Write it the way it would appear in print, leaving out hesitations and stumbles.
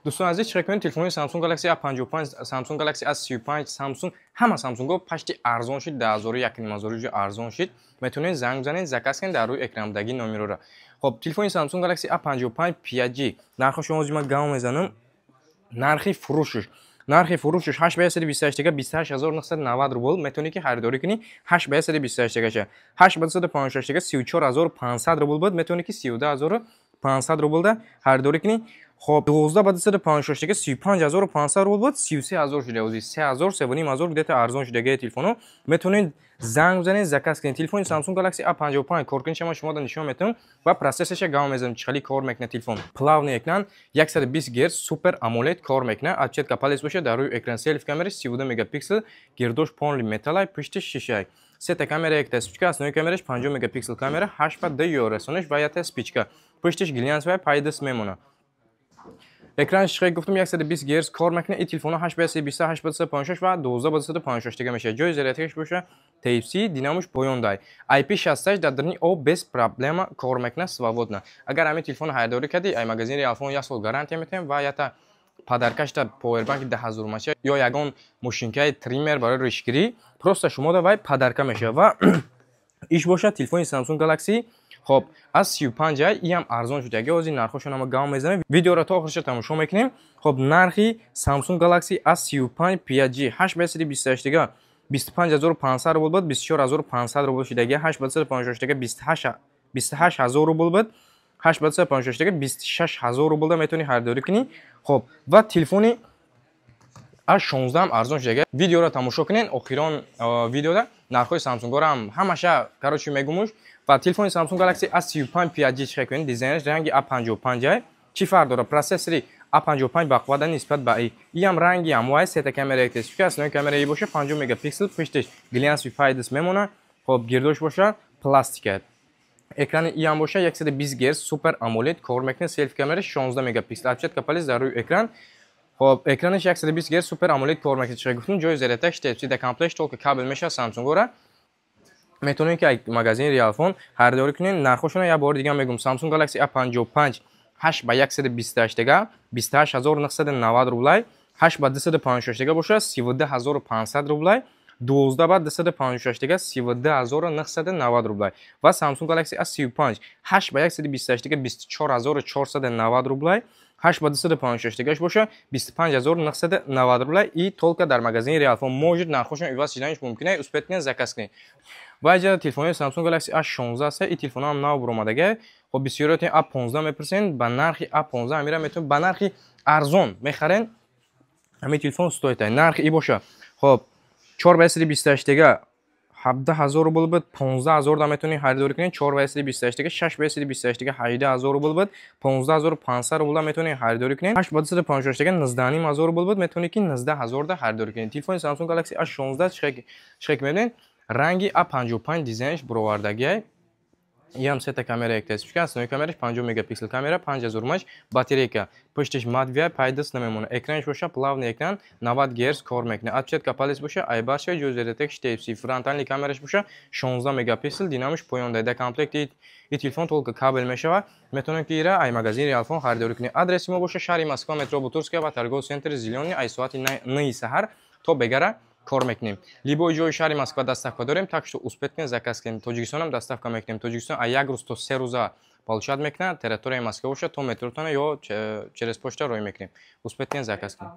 Дӯстони азиз, чӣ кунед? Телефони Samsung Galaxy A55, Samsung Galaxy A35, Samsung, ҳама Samsung-ҳо почти арзон шуд, 10 000, 1500 ҷо арзон шуд. Метавонед занг бизанед, заказ кунед дар рӯи экрандаги номерора. Хоб, телефони Samsung Galaxy A55 5G нархо шумо ман гав мезанам. Нархи фурӯшаш 8 ба 128 тега 28 990 рубл, метавонӣ ки харидорӣ кунӣ. 8 ба 128 тегаша 8 ба 256 тега 34 500 рубл буд, метавонӣ ки 32 500 рублда харидорӣ кунӣ. Хоб, 12 ба 256 тега 35 500 рубл буд, 33 000 шуда, ози 3000, 3500 где-то арзон шудагаи телефоно. Метавонед занг бизанед, заказ кунед. Телефони Samsung Galaxy A55 коркунишама шумо нишон метавон ва процессорша гав мезанем, чӣ хеле кор мекунад телефон. Плавный экран, 120 Гц, Super AMOLED кор мекунад. Отпечатка палец боша дар рӯи экран, селфи камера 32 мегапиксел, гирдош полный металлай, пушти шишай. Сета камера, якта вспышка, основной камераш 50 мегапиксел камера, 8 ба 2 ёрасонаш ва якта вспышка. Пуштиш глянцевая, пайдас мемонад. Экранаш чӣ гуфтам, 120 Гц кор мекунад. Ин телефонҳо 8 ба 128, 8 ба 256 ва 12 ба 256 тега мешавад. Ҷои зарядкаш боша Type-C, динамош поёндай. IP68, дар даруни об без проблема кор мекунад, свободно. Агар ҳамин телефон харидорӣ кардӣ, ай магазини Realphone як сол гарантия метиҳем ва ята подаркашта повербанки 10 000 мача ё ягон мошинкаи триммер барои ришгирӣ просто шумо да вай подарка мешавад. Ва иш бошад телефони Samsung Galaxy, хоб, A35, иам арзон шуд. Яге ҳозир нархошон ама гав мезанем, видеоро то охирша тамошо мекунем. Хоб, нархи Samsung Galaxy A35 5G 8 ба 128 дига 25 500 рубл буд, 24 500 рубл шудаги. 8 ба 256 дига 28 000 рубл буд, 8 ба 256 дига 26 000 рублда метавонӣ харидорӣ кунӣ. Хоб, ва телефони A16 арзон шудаги. Видеоро тамошо кунед, охирон видеода нархҳои Samsung-ҳоро ҳам ҳамаша, короче, мегумуш. Ва телефони Samsung Galaxy A35 5G чӣ кунед? Дизайнаш ранги A55, чӣ фарқ дорад? Процессори A55 бақувват нисбат ба и. Иам ранги ҳамвай, сета камера, якта вспышка, основной камера боша 50 мегапиксел, пуштиш глянцевый, пайдас мемонад. Хоб, гирдош боша пластика. Экрани иам боша 120 Гц Super AMOLED кор мекунад, селфи камера 16 мегапиксел, отпечатка палец дар рӯи экран. Хоб, экранаш 120 Гц Super AMOLED кор мекунад, чӣ гуфтум, ҷои зарядкаш Type-C, да комплект только кабел мешавад. Samsung-ора метавонед ки магазини Realphone харидорӣ кунед. Нархошонро як бори дига мегӯм: Samsung Galaxy A55 8 ба 128 тега 28 990 рублай, 8 ба 256 тега боша 32 500 рублай, 12 ба 256 тега 32 990 рублай ва Samsung Galaxy A35 8 ба 128 тега 24 490 рублай, 8 ба 256 тегаш боша 25 990 рублай. И только дар магазини Realphone может нархошон иваз шиданаш мумкин аст, успеть кунед, заказ кунед. Ва иҷа телефони Samsung Galaxy A16 аст, и телефонҳоам нав буромадага. Хоб, бисёриётон A15 мепурсен, ба нархи A15 амира метавонед ба нархи арзон мехарен. Ҳамин телефон стоит нархи и боша. Хоб, 4 ба 128 тега 17 000 рубл буд, 15 000 да метавонед харидорӣ кунед. 4 ба 128 тега, 6 ба 128 тега 18 000 рубл буд, 15 500 рубл да метавонед харидорӣ кунед. 8 ба 256 тега 19 500 рубл буд, метавонед ки 19 000 да харидорӣ кунед. Телефони Samsung Galaxy A16 чихе мебинед, ранги A55 дизайнш буровардагиай. Иам сета камера, якта вспышка, основной камераш 50 мегапиксел камера, 5000 мАч батарейка, пуштиш матовый, пайдас намемонад. Экранаш боша плавный экран, 90 Гц кор мекунад, отпечатка палец боша айбарша, ҷои зарядкаш Type-C, фронтальный камераш боша 16 мегапиксел, динамиш поёнда. Дар комплекти и телефон только кабел мешавад. Метавонед ки ира ай магазини Realphone харидорӣ кунед. Адреси мо боша шаҳри Москва, метро Бутырская ва торговый центр Зелёный. Ай соати 9 саҳар то бегара кор мекунем. Любой ҷои шаҳри Москва доставка дорем, так что успеть кунед, заказ кунем. Тоҷикистонам доставка мекунем. Тоҷикистон аз як рӯз то 3 рӯза получать мекунад. Территорияи Москва бошад, то метротона ё через почта роҳӣ мекунем. Успеть кунед, заказ кунем.